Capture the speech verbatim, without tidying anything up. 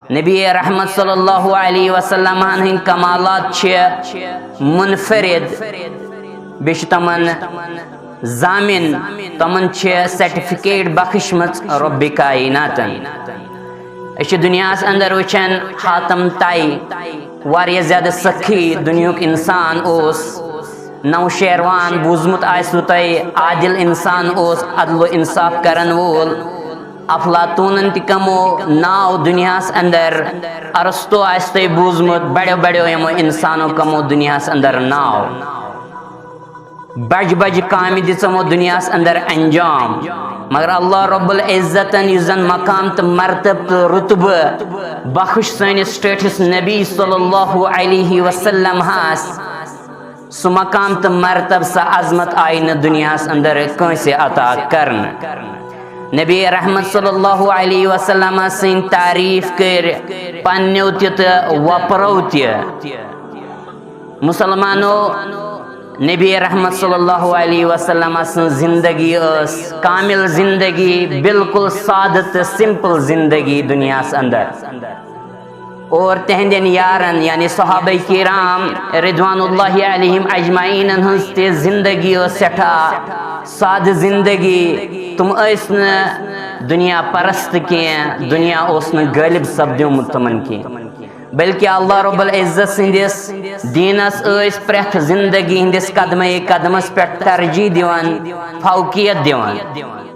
نبی رحمت صلی اللہ علیہ وسلم ہن ہٕنٛدۍ کمالات چھِ منفرد، بیٚیہِ چھِ تِمن ضامن، تِمن چھِ سرٹیفکیٹ بخشمٕژ رب کائناتن۔ أسۍ چھِ دُنیاہس اندر وٕچھان حاتم طائی، واریاہ زیادٕ سخی دُنیہُک انسان اوس، نوشیروان بوٗزمُت آسِوٕ تۄہہِ، عادل انسان اوس، عدل و انصاف کرن وول۔ افلاطونن تہِ کمو ناو دُنیاہس اندر، ارسطو آسہِ تۄہہِ بوٗزمُت، بڑیو بڑیو یِمو انسانو کمو دُنیاہس اندر ناو۔ بج بج کامہِ دِژ یِمو دُنیاہس اندر انجام، مگر اللہ رب العزتن یُس زن مقام تہٕ مرتب تہٕ رتبہٕ بخش سٲنِس ٹٲٹھِس نبی صلی اللہ علیہ وسلم ہس، سُہ مقام تہٕ مرتب، سۄ عظمت آیہِ نہٕ دُنیاہس اندر کٲنٛسہِ عطا کرنہٕ۔ نبی رحمت صلی اللہ علیہ وسلم سٕنٛدۍ تعریٖف کٔرۍ پننیو تہِ تہٕ وۄپرو تہِ۔ مسلمانو، نبی رحمت صلی اللہ علیہ وسلم سٕنٛز زندگی ٲس کامل زندگی، بالکل سادٕ تہٕ سمپل زندگی دُنیاہس اندر۔ اور تہندین یارن یعنی صحابہ کرام رضوان اللہ علیہم اجمعینن ہٕنٛز تہِ زندگی ٲس سٮ۪ٹھاہ سادٕ زندگی۔ تِم ٲسۍ نہٕ دُنیا پرست کینٛہہ، دُنیا اوس نہٕ غٲلب سپدیومُت تِمن کینٛہہ، بلکہ اللہ رب العزت سٕنٛدِس دیٖنس ٲسۍ پرٛٮ۪تھ زندگی ہٕنٛدِس قدمے قدمس پٮ۪ٹھ ترجیح دِوان، فوقیت دِوان۔